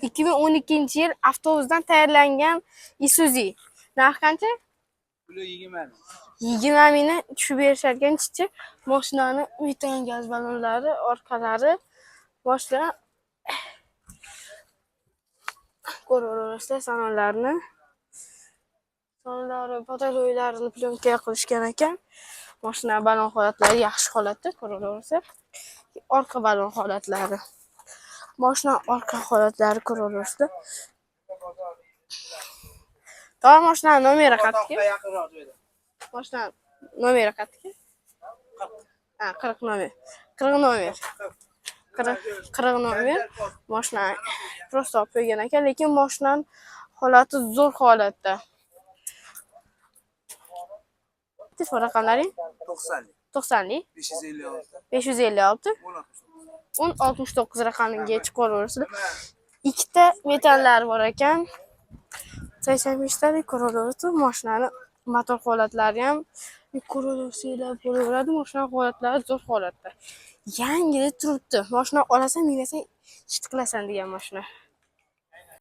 2012-yil avtobusdan tayyorlangan Isuzu. Narxi qancha? Puli 20 ming. 20 mingni tushib berishar ekan chichi. Mashinani metan gaz ballonlari, orqalari, boshlar ko'raverasizlar salonlarni. Salonlari, potoloylarini plyonka qilishgan ekan. Mashina balon holatlari yaxshi holatda ko'raverasizlar. Orqa balon holatlari. Mashina orqa holatlari ko'raverasizlar. Tamam, mashina nomeri qatga? Yaqinroq joyda. Mashina nomeri qatga? Ha, 40 nomer. 40 nomer. 40 40 nomer. Mashina просто olib qo'ygan ekan, lekin mashinani holati zo'r holatda. Telefon raqamlaring? 90lik. 90lik 556. 556 10 10 69 raqamiga chiqaverasizlar. Ikkita metanlar bor ekan. 85 talik ko'raverasiz. Mashinani motor holatlari ham ko'raversanglar bo'laveradi. Mashina holatlari zo'r holatda. Yangida turibdi. Mashina olasan, minasan, ishni qilasan degan mashina.